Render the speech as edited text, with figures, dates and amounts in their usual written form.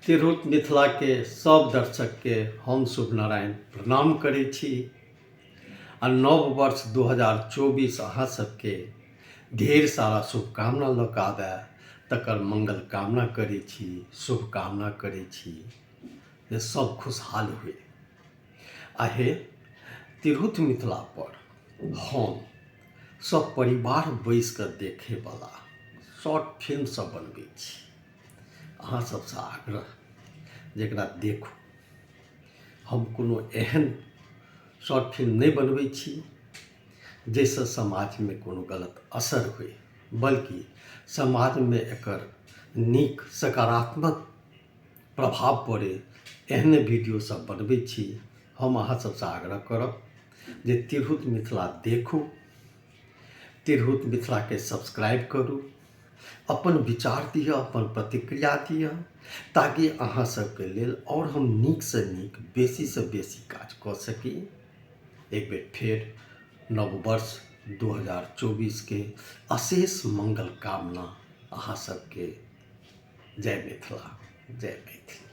तिरहुत मिथिलाके सभ दर्शकके हम शुभ नारायण प्रणाम करै छी आ नव वर्ष 2024 अहाँ सबके ढेर सारा शुभकामना लऽ कऽ आबय तकर मंगल कामना करै छी, शुभकामना करै छी जे सब खुशहाल होइ। आ हे तिरहुत मिथिला पर हम सब परिवार बैस कऽ देखैवला शॉर्ट फिल्म सब बनबै छी। अहाँ सबसँ आग्रह जे एकरा देखू। हम कोनो एहन शॉर्ट फिल्म नहि बनबै छी जाहिसँ समाजमे कोनो गलत असर होइ, बल्कि समाजमे एकर नीक सकारात्मक प्रभाव पड़ै एहने वीडियो सब बनबै छी। हम अहाँ सबसँ आग्रह करब जे तिरहुत मिथिला देखू, तिरहुत मिथिलाके सब्सक्राइब करू, अपन विचार दिअ, अपन प्रतिक्रिया दिअ, ताकि अहाँ सबके लेल आओर हम नीकसँ नीक बेसीसँ बेसी काज कऽ सकी। एक बेर फेर नव वर्ष 2024के अशेष मंगल कामना अहाँ सबके। जय मिथिला, जय मैथिली।